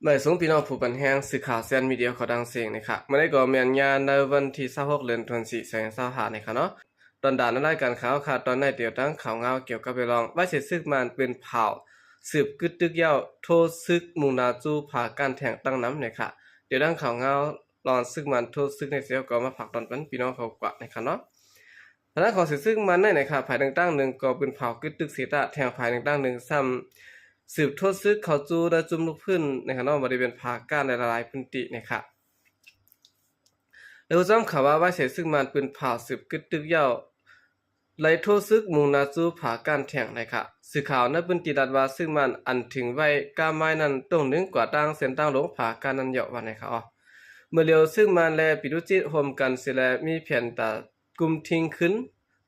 ໄໝ່ສູງພີ່ນ້ອງຜູ້ປັນແຮງ ສື່ຂ່າວແຊນມີເດຍຂໍດັງເສງນີ້ຄະ. ມື້ນີ້ກໍແມ່ນຍາມໃນວັນທີຊາວຫົກ ເດືອນທັນວາ ສອງພັນຊາວຫ້ານີ້ຄະເນາະ. ຕອນດານໃນລາຍການຂ່າວຄະ ຕອນໃນຕຽວຕັ້ງຂ່າວງາວກ່ຽວກັບເລື່ອງ ວາຍເສດຊຶກມານປືນເຜົາ ສືບກຶດຕຶກຍາວ ໂທຊຶກມຸ່ງໜ້າສູ່ຜາກ້ານແທ່ງຕັ້ງນຳນີ້ຄະ. ຕຽວຕັ້ງຂ່າວງາວລອນຊຶກມານໂທຊຶກໃນເຊວກໍມາຝາກຕອນປັນພີ່ນ້ອງເຂົາກວ່ານີ້ຄະເນາະ. ທາງດ້ານຂອງເສດຊຶກມານໃນນີ້ຄະ ຝ່າຍໜຶ່ງຕັ້ງໜຶ່ງກໍປືນເຜົາກຶດຕຶກເສຍຕາ ແທ່ງຝ່າຍໜຶ່ງຕັ້ງໜຶ່ງຊ້ຳ ສືບໂທຊຶກເຂົ້າສູ່ໄດ້ຈຸ້ມລຸກພື້ນນີ້ຄະເນາະ ບໍລິເວນຜາກ້ານໃນຫຼາຍໆພື້ນທີ່ນີ້ຄະ. ແລະ ຮູ້ຊ້ຳຂ່າວວ່າ ວາຍເສດຊຶກມານປືນເຜົາສືບກຶດຕຶກຍາວ ໄລ່ໂທຊຶກມຸ່ງໜ້າສູ່ຜາກ້ານແທ່ງນີ້ຄະ. ສື່ຂ່າວໃນພື້ນທີ່ລາດວ່າ ຊຶກມານອັນຖືໄວ້ກ້າໄມ້ນັ້ນຕົງໜຶ່ງກວ່າທາງເສັ້ນທາງຫຼົງຜາກ້ານນັ້ນເຍາະວ່ານີ້ຄະ. ເມື່ອລຽວຊຶກມານ ແລະ ປີຕຸຈິດຮ່ວມກັນເສຍແລະ ມີແຜນຕາ ກຸມທິງຂຶ້ນ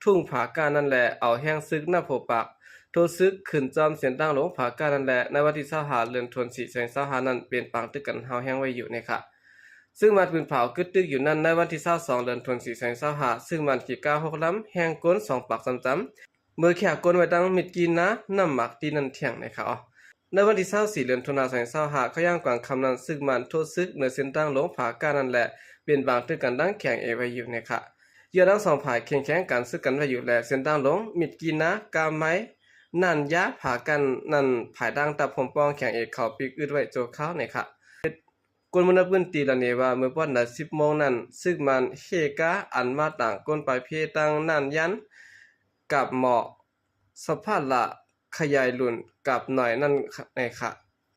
ທຸ່ງຜາກ້ານນັ້ນແລະ ເອົາແຮງຊຶກນັບຫົວປາກ ໂທຊຶກຂຶ້ນຈອມເສັ້ນທາງຫຼົງຜາກ້ານນັ້ນແລະ ໃນວັນທີຊາວຫ້າ ເດືອນທັນວາ ສອງພັນຊາວຫ້ານັ້ນ ເປັນປາງຕຶກກັນຮ້າວແຮງໄວ້ຢູ່ນີ້ຄະ. ຊຶກມານປືນເຜົາກຶດຕຶກຢູ່ນັ້ນ ໃນວັນທີຊາວສອງ ເດືອນທັນວາ ສອງພັນຊາວຫ້າ ຊຶກມານຂີ່ກາຫົກລຳ ແຮງກົນສອງປາກຊ້ຳໆ ເມືອແຂ່ກົນໄວ້ຕັ້ງມິດກີນາ ນ້ຳໝາກຕີນັ້ນແທ່ງນີ້ຄະ. ໃນວັນທີຊາວສີ່ ເດືອນທັນວາ ສອງພັນຊາວຫ້າ ເຂົ້າຍາມກາງຄ່ຳນັ້ນ ຊຶກມານໂທຊຶກເໜືອເສັ້ນທາງຫຼົງຜາກ້ານນັ້ນແລະ ເປັນບາງຕຶກກັນດັງແຂ່ງເອໄວ້ຢູ່ນີ້ຄະ. ເຍືອທັງສອງຝ່າຍເຄັ່ງແຂງການຊຶກກັນໄວ້ຢູ່ແລະ ເສັ້ນທາງຫຼົງມິດກີນາ ກາໄມ້ ນານຢາ ຜາກ້ານນັ້ນ ພາຍທາງດັບໂຮມປ້ອງແຂ່ງເອເຂົ້າປິກອຶດໄວ້ຊົ່ວຄາວນີ້ຄະ. ຄົນເມືອງໃນພື້ນທີ່ລະເນວ່າ ເມື່ອປອນໃນສິບໂມງນັ້ນ ຊຶກມານເຮກາ ອັນມາຕາງກົ້ນປາຍເພ ຕັ້ງນານຢານ ກາບໝໍ້ ສະພາລະ ຂະຫຍາຍລຸ້ນ ກາບໜ້ອຍນັ້ນແດ່ຄະ.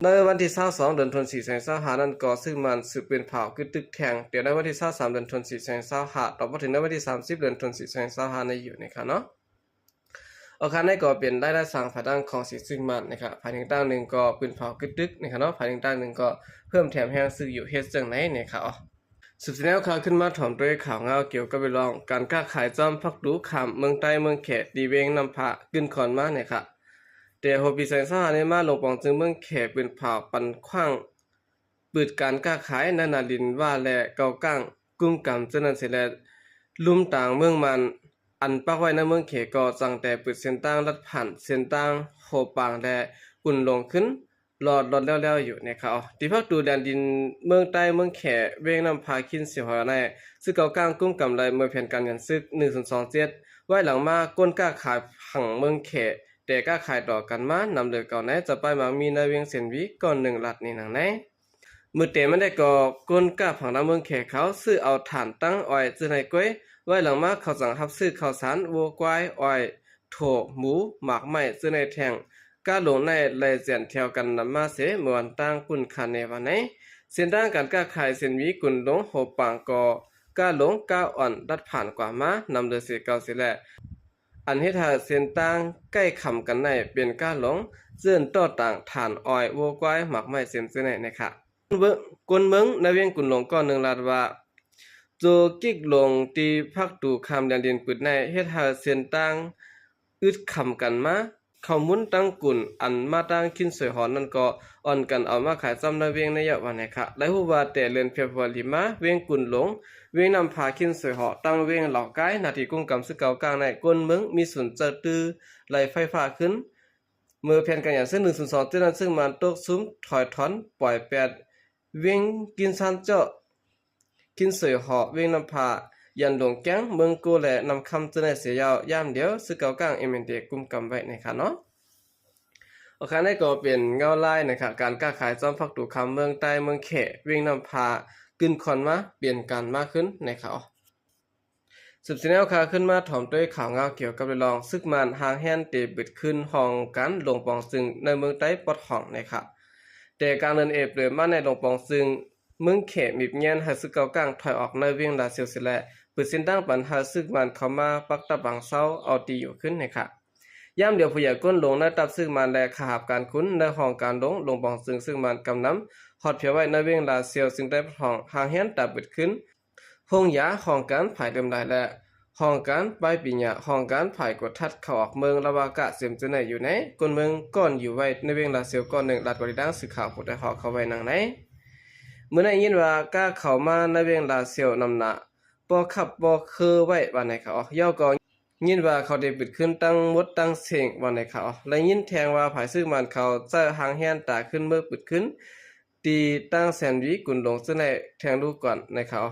ໃນວັນທີຊາວສອງ ເດືອນທັນວາ ສອງພັນຊາວຫ້ານັ້ນກໍ ຊຶກມານສືບປືນເຜົາກຶດຕຶກແທ່ງ ແຕ່ໃນວັນທີຊາວສາມ ເດືອນທັນວາ ສອງພັນຊາວຫ້າ ຕໍ່ມາເຖິງໃນວັນທີສາມສິບ ເດືອນທັນວາ ສອງພັນຊາວຫ້ານີ້ຢູ່ນີ້ຄະເນາະ. ໂອເຄ ນີ້ກໍເປັນລາຍລາຍສ້າງພາຍທາງຂອງເສດຊຶກມານນີ້ຄະ. ຝ່າຍໜຶ່ງຕັ້ງໜຶ່ງກໍປືນເຜົາກຶດຕຶກນີ້ຄະເນາະ ຝ່າຍໜຶ່ງຕັ້ງໜຶ່ງກໍເພີ່ມແຖມແຮງຊຶກຢູ່ ເຮັດຈັ່ງໃດນີ້ຄະ. ສືບສະແນວຂ່າວຂຶ້ນມາຖອມດ້ວຍຂ່າວງາວກ່ຽວກັບເລື່ອງການຄ້າຂາຍຈອມພາກຕູຂ້າມເມືອງໃຕ້ເມືອງແຂ ທີ່ວຽງນ້ຳພາ ຂຶ້ນຄອນມານີ້ຄະ. ແຕ່ຫົວປີສອງພັນຊາວຫ້ານີ້ມາ ຫຼວງປອງຈຶ່ງເມືອງແຂ ປືນເຜົາປັນຂວ້າງ ປຶດການຄ້າຂາຍໃນໜ້າດິນວ່າ ແລະ ເກົາກ້າງກຸມກຳເຈົ້ານັ້ນເສຍແລະ ລຸ່ມຕາງເມືອງມານ ອັນປັກໄວ້ໃນເມືອງແຂ ກໍສັ່ງແຕ່ປຶດເສັ້ນທາງລັດຜ່ານເສັ້ນທາງໂຮປາງ ແລະ ກຸນຫຼົງຂຶ້ນ ລອດໆແລ້ວໆຢູ່ນີ້ຄະ. ທີ່ພາກຕູແດນດິນເມືອງໃຕ້ເມືອງແຂ ວຽງນ້ຳພາ ຄີນເສຍຫົວໃນ ຊຶກເກົາກ້າງກຸມກຳໄດ້ເມື່ອແຜນການຍາມຊຶກ ໜຶ່ງສູນສອງເຈັດ ວາຍຫຼັງມາ ຄົນຄ້າຂາຍຝັ່ງເມືອງແຂ ແຕ່ຄ້າຂາຍຕໍ່ກັນມານຳເຫຼືອເກົ່າໃນ ຈະປ້າຍໝາກມີໃນວຽງເຊນວີ ກ່ອນໜຶ່ງລັດນີ້ນາງໃນ. ມື້ແຕ່ມັນໄດ້ກໍ ຄົນຄ້າຝັ່ງທາງເມືອງແຂເຂົາຊື້ເອົາຖ່ານຕັ້ງອ້ອຍ ຊື້ໃນກ້ວຍ ວາຍຫຼັງມາເຂົາຈັ່ງຮັບຊື້ເຂົ້າສານ ງົວ ຄວາຍ ອ້ອຍ ຖົ່ວ ໝູ ໝາກໄມ້ ຊື້ໃນແທ່ງ ກາຫຼົງໃນໄລ່ແຈນແຖວກັນນຳມາເສ ເມື່ອວັນຕາງປຸ້ນຄາແນວ່າໃນ. ເສັ້ນທາງການຄ້າຂາຍເສັ້ນວີ ກຸນຫຼົງ ໂຮປາງກໍ ກາຫຼົງ ກາອ່ອນ ລັດຜ່ານກວ່າມາ ນຳເຫຼືອເສເກົ່າເສແລະ ອັນເຮັດໃຫ້ເສັ້ນທາງໃກ້ຄຳກັນໃນ ເປັນກາຫຼົງ ເຈື່ອນຕໍ່ຕ່າງ ຖ່ານອ້ອຍ ງົວ ຄວາຍ ໝາກໄມ້ ເຊັ່ນຊີ້ໃນນະຄະ. ຄົນເມືອງໃນວຽງກຸນຫຼົງກ້ອນໜຶ່ງລາດວ່າ ໂຈກິກຫຼົງທີ່ພາກຕູຂ້າມແດນດິນປຶດໃນ ເຮັດໃຫ້ເສັ້ນທາງອຶດຄຳກັນມາ. ເຂົ້າມູນຕັ້ງກຸນ ອັນມາທາງຄີນສວຍຫໍນັ້ນກໍອ່ອນກັນເອົາມາຂາຍຊ້ຳໃນວຽງໃນເຍົາະວ່າໃນຄະ. ໄດ້ຮູ້ວ່າແຕ່ເດືອນເຟບຣຸວາຣີມາ ວຽງກຸນຫຼົງ ວຽງນ້ຳພາ ຄີນສວຍຫໍ ຕັ້ງວຽງເຫຼົ່າກາຍ ໜ້າທີ່ກຸມກຳຊຶກເກົ່າກ້າງໃນ ຄົນເມືອງມີສູນເຈົ້າຕື້ໄລ່ໄຟຟ້າຂຶ້ນ. ເມື່ອແຜນການຍາມຊຶກ ໜຶ່ງສູນສອງເຈັດນັ້ນ ຊຶກມານຕົກຊຸມ ຖອຍຖອນ ປ່ອຍແປດ ວຽງກິນຊານເຈາະ ຄີນສວຍຫໍ ວຽງນ້ຳພາ ຢານຫຼົງແກ້ງ ເມືອງໂກ ແລະ ນ້ຳຄຳ ເຈົ້າໃນເສຍເຍົາ ຍາມດຽວຊຶກເກົ່າກ້າງ ເອັມເອັນເດ ກຸມກຳໄວ້ໃນຄະເນາະ. ໂອເຄ ນັ້ນກໍເປັນເງົາລາຍນະຄະ ການຄ້າຂາຍຈອມພາກຕູຄຳເມືອງໃຕ້ເມືອງແຂ ວຽງນ້ຳພາ ຂຶ້ນຄອນມາ ປ່ຽນການມາຂຶ້ນໃນຄະ. ສືບສະແນວຂ່າວຂຶ້ນມາ ພ້ອມດ້ວຍຂ່າວງາວກ່ຽວກັບເລື່ອງ ຊຶກມານຫາງແຮນເຕບຶດຂຶ້ນຫ້ອງການຫຼວງປອງຊຶງໃນເມືອງໃຕ້ປອດຫ້ອງໃນຄະ. ແຕ່ກາງເດືອນເອເປຣມາໃນ ຫຼວງປອງຊຶງເມືອງແຂ ມີບແຍນໃຫ້ຊຶກເກົ່າກ້າງຖອຍອອກໃນວຽງລາຊຽວເສຍແລະ ເປີດເສັ້ນທາງປັນໃຫ້ຊຶກມານເຂົ້າມາປັກປັກປັກເຊົາເອົາຕີຢູ່ຂຶ້ນໃນຄະ. ຍາມດຽວຜູ້ໃຫຍ່ກົ້ນຫຼົງໃນຕັບຊຶກມານ ແລະ ຂ້າຮັບການຂຸນໃນຫ້ອງການຫຼວງ ຫຼວງປອງຊຶງ ຊຶກມານກຳນຳ ຮອດພຽວໄວ້ໃນວຽງລາຊຽວ ຊຶງໃຕ້ປອດຫ້ອງ ຫາງແຮນຕາບຶດຂຶ້ນ ໂຮງຢາ ຫ້ອງການຝ່າຍເດີມຫຼາຍ ແລະ ຫ້ອງການປາຍປີຍະ ຫ້ອງການຝ່າຍກວດທັດເຂົ້າອອກເມືອງ ລະວາກະ ເສັມເຈີໃນຢູ່ໃນ ກົ້ນເມືອງ ກ່ອນຢູ່ໄວ້ໃນວຽງລາຊຽວ ກ່ອນໜຶ່ງ ລາດກວ່າທີ່ດັ່ງສື່ຂ່າວຜູ້ໄດ້ຮອດເຂົ້າໄວ້ນຳໃນ. ມື້ໃນຍິນວ່າກ້າເຂົ້າມາໃນວຽງລາຊຽວນຳໜ້າ ບໍ່ຄັບບໍ່ເຄີໄວ້ວ່າໃນຄະ. ເຍົາກໍຍິນວ່າເຂົາໄດ້ປຶດຂຶ້ນທັງໝົດທັງເສັງວ່າໃນຄະ. ແລະ ຍິນແທງວ່າຝ່າຍຊຶກມານເຂົາໃຊ້ຫາງແຮນຕາຂຶ້ນເມືອປຶດຂຶ້ນ ທີ່ຕັ້ງແຊນວີກຸນຫຼົງເຊິ່ງໃນແທງລູກກ່ອນໃນເຂົາ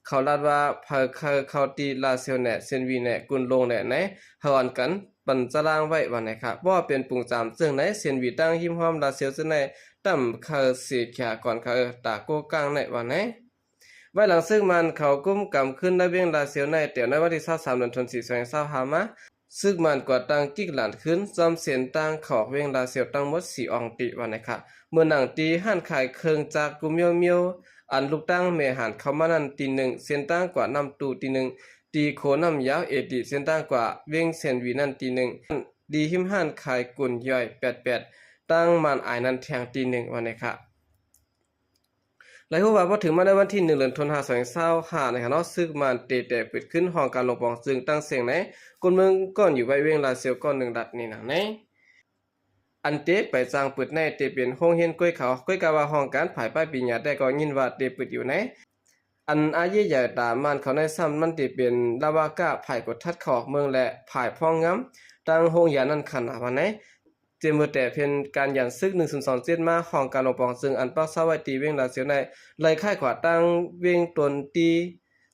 ເຂົາລາດວ່າ ໃຜເຄີຍເຂົ້າທີ່ລາຊຽວແນ່ ແຊນວີແນ່ ກຸນຫຼົງແນ່ໃນ ເຮົາອັນກັນປັນຕາລາງໄວ້ວ່າໃນຂະ ບໍ່ເປັນປຸງຈາມເຊິ່ງໃນ ແຊນວີຕັ້ງຮິມຫ້ອມລາຊຽວເຊິ່ງໃນ ຕ່ຳເຄີຍເສຍຂຽກ່ອນຂະເອີ ຕາໂກ້ກ້າງໃນວ່າໃນ ໄວ້ຫຼັງຊຶກມານເຂົາກຸມກຳຂຶ້ນໃນວຽງລາຊຽວໃນ ແຕ່ໃນວັນທີຊາວສາມ ເດືອນທັນວາ ສອງພັນຊາວຫ້າມາ ຊຶກມານກວາດຕັ້ງກິກຫຼານຂຶ້ນ ຊອມເສັ້ນທາງເຂົ້າອອກວຽງລາຊຽວທັງໝົດສີ່ອ່ອງຕີວ່າໃນຂະ ເໝືອນໜັງທີ່ຮ້ານຂາຍເຄື່ອງຈັກກຸມມຽວໆ ອັນລຸກຕັ້ງແມ່ຫານເຂົ້າມານັ້ນຕີໜຶ່ງ ເສັ້ນທາງກວາດນ້ຳຕູ້ຕີໜຶ່ງ ຕີໂຄນ້ຳຍາວເອຕີ ເສັ້ນທາງກວາດວຽງແຊນວີນັ້ນຕີໜຶ່ງ ດີຮິມຮ້ານຂາຍກຸນຍ່ອຍແປດແປດ ຕັ້ງມານອາຍນັ້ນແທງຕີໜຶ່ງວ່າໃນຂະ. ໄດ້ຮູ້ວ່າພໍເຖິງມາໃນວັນທີໜຶ່ງ ເດືອນທັນວາ ສອງພັນຊາວຫ້າ ໃນຂະເນາະ ຊຶກມານເຕະແຕ່ປືດຂຶ້ນຫ້ອງການຫຼົງປອງເຈິງຕັ້ງເສັງໃນ ຄົນເມືອງກ່ອນຢູ່ໄວ້ວຽງລາຊຽວກ່ອນໜຶ່ງລັດນີ້ນະໃນ ອັນເຕະໄປຈ້າງປືດໃນເຕະເປັນໂຮງຮຽນກ້ວຍຂາວ ກ້ວຍກາວ່າຫ້ອງການຝ່າຍປ້າຍປີຍາ ແຕ່ກໍຍິນວ່າເຕະປືດຢູ່ໃນ ອັນອາເຢຍໃຫຍ່ຕາມານເຂົາໃນຊ້ຳມັນເຕະເປັນລາວາກາ ຝ່າຍກົດທັດເຂົ້າອອກເມືອງ ແລະ ຝ່າຍພອງງາມ ຕັ້ງໂຮງຢານນັ້ນຂະໜາດວ່າໃນ ເຈມເບີແຕ່ເປັນການຢັນຊຶກ ໜຶ່ງສູນສອງເຈັດ ມາ ຫ້ອງການຫຼົງປອງເຈິງ ອັນປັກເຊົາໄວ້ທີ່ວຽງລາຊຽວໃນ ໄລ່ຄ້າຍຂວາຕັ້ງວຽງຕົນຕີ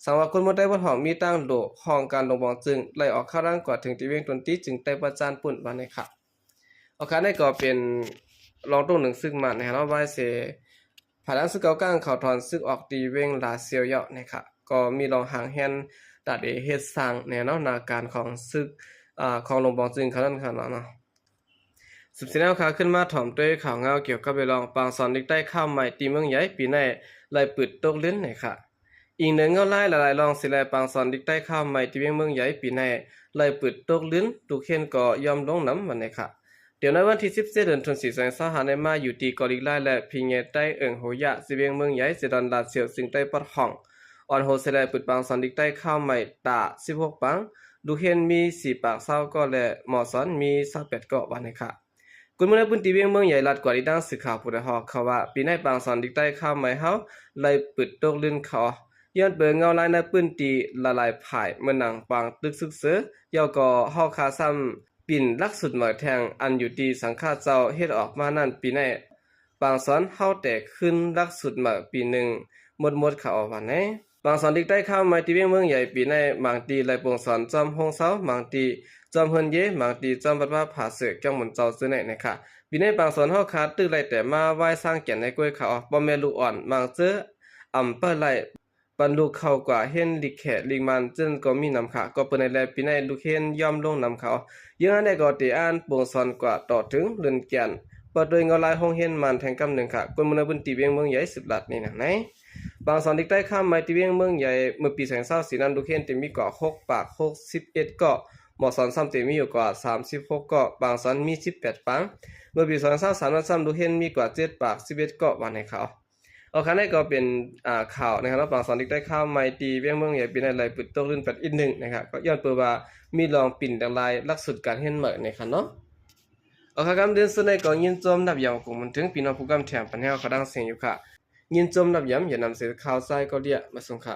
ສັງວ່າຄົນເມືອງໃຕ້ບົດຫ້ອງມີຕັ້ງໂລ ຫ້ອງການຫຼົງປອງເຈິງ ໄລ່ອອກຂ້າວຫຼັງກວ່າເຖິງທີ່ວຽງຕົນຕີ ຈຶ່ງໄດ້ປະຈານປຸ້ນວ່າໃນຂະ. ໂອເຄ ນີ້ກໍເປັນລອງຕົງໜຶ່ງຊຶກມານໃນເນາະ ວາຍເສ ພາຍຫຼັງຊຶກເກົາກາງເຂົາຖອນຊຶກອອກທີ່ວຽງລາຊຽວແລ້ວໃນຂະ ກໍມີລອງຫາງແຮນຕາເດເຮັດສ້າງແນ່ເນາະ ໜ້າການຂອງຊຶກ ອາ ຂອງຫຼົງປອງເຈິງເຂົານັ້ນຂະເນາະ. ສືບສຽນເອົາຂາຂຶ້ນມາຖອມດ້ວຍຂ່າວງາວກ່ຽວກັບເລື່ອງປາງສອນດິກໃຕ້ຄາວໃໝ່ທີ່ເມືອງໃຫຍ່ ປີໃນໄລ່ປືດຕົກລື່ນໃນຂະ ອີງເໜືອເງົາລາຍຫຼາຍໆລອງຊິແລ ປາງສອນດິກໃຕ້ຄາວໃໝ່ທີ່ວຽງເມືອງໃຫຍ່ ປີໃນໄລ່ປືດຕົກລື່ນ ລູກຮຽນກໍຍອມລົງນຳວ່າໃນຂະ. ດຽວໃນວັນທີສິບເຈັດ ເດືອນທັນວາ ສອງພັນຊາວຫ້າ ໃນມາຢູ່ທີ່ກໍລິກລາຍ ແລະ ພິງແຍໃຕ້ເອີງໂຮຍາ ຊິວຽງເມືອງໃຫຍ່ ເຈດອນລາດຊຽວ ຈຶ່ງໄດ້ປອດຫ້ອງ ອອນໂຮເຊແລ ປືດປາງສອນດິກໃຕ້ຄາວໃໝ່ຕາສິບຫົກປາງ ລູກຮຽນມີສີ່ປາກຊາວກໍ ແລະ ໝໍສອນມີຊາວແປດກໍວ່າໃນຂະ. ຄົນເມືອງໃນພື້ນທີ່ວຽງເມືອງໃຫຍ່ລາດກວາດອີກດັ່ງສື່ຂ່າວຜູ້ໄດ້ຮອດຂ່າວວ່າ ປີໃນປາງສອນດິກໃຕ້ຄາວໃໝ່ເຮົາໄລ່ປືດຕົກລື່ນເຂົາ ຍ້ອນເປີເງົາລາຍໃນພື້ນທີ່ຫຼາຍໆຝ່າຍ ເໝືອນໜັງປາງຕຶກຊຶກເຊີ ແລ້ວກໍເຮົາຄາຊ້ຳປິ່ນຫຼັກສູດໃໝ່ແທ່ງ ອັນຢູ່ທີ່ສັງຄະເຈົ້າເຮັດອອກມານັ້ນ ປີໃນ ປາງສອນເຮົາແຕ່ຂຶ້ນຫຼັກສູດໃໝ່ປີໜຶ່ງໝົດໆ ເຂົາວ່າແນ່. ປາງສອນດິກໃຕ້ຄາວໃໝ່ທີ່ວຽງເມືອງໃຫຍ່ ປີໃນບາງທີ່ໄລ່ປົງສອນຈ້ອມໂຮງເຊົາ ບາງທີ່ຈ້ອມເຮືອນເຢ ບາງທີ່ຈ້ອມວັດວາຜາເສືອ ແກ້ວໝູນເຈົ້າ ເຈີໃນໃນຂະ ປີໃນປາງສອນເຮົາຂາດຕຶກໄລ່ແຕ່ມາວາຍສ້າງແກ່ນໃນກ້ວຍຂາວ ພໍ່ແມ່ລູກອ່ອນບາງເຈີອຳປະໄລ່ ປັນລູກເຂົ້າກວ່າຮຽນລິກແຂລິກມານ ເຊິ່ງກໍມີນຳຂະ ກໍເປີໃນແລະ ປີໃນລູກຮຽນຍອມລົງນຳເຂົາ ເຍືອງອັນໃດກໍເຕອ່ານປົງສອນກວ່າຕໍ່ເຖິງເລື່ອນແກ່ນ ປະໂດຍເງົາລາຍໂຮງຮຽນມານແທ່ງກຳໜຶ່ງຂະ ຄົນເມືອງໃນພື້ນທີ່ວຽງເມືອງໃຫຍ່ ສືບລາດນີ້ນະໃນ ປາງສອນດິກໃຕ້ຄາວໃໝ່ທີ່ວຽງເມືອງໃຫຍ່ ເມື່ອປີສອງພັນຊາວສີ່ນັ້ນ ລູກຮຽນເຕັມມີກວ່າຫົກປາກຫົກສິບເອັດກໍ ໝໍສອນຊ້ຳເຕັມມີຢູ່ກວ່າສາມສິບຫົກກໍ ປາງສອນມີສິບແປດປາງ ເມື່ອປີສອງພັນຊາວສາມນັ້ນຊ້ຳ ລູກຮຽນມີກວ່າເຈັດປາກສິບເອັດກໍວ່າໃນເຂົາ. ໂອເຄ ນີ້ກໍເປັນ ອາ ຂ່າວນະຄັບເນາະ ປາງສອນດິກໃຕ້ຄາວໃໝ່ທີ່ວຽງເມືອງໃຫຍ່ ປີໃນໄລ່ປືດຕົກລື່ນໄປອີກໜຶ່ງນະຄັບ ກໍຍ້ອນເປີວ່າມີລອງປິ່ນຫຼາກຫຼາຍຫຼັກສູດການຮຽນໃໝ່ນະຄັບເນາະ. ໂອເຄ ກຳເດີນສຸດໃນກໍຍິນຊົມນັບຢາມກົງບຸນເຖິງພີ່ນ້ອງຜູ້ກຳແຖມປັນແຮງເຂົາດັງສຽງຢູ່ຂະ ຍິນຊົມນັບຢາມ ຢ່ານຳເສຍຂ່າວຊ້າຍກໍເລຍ ມາສົ່ງຂະ.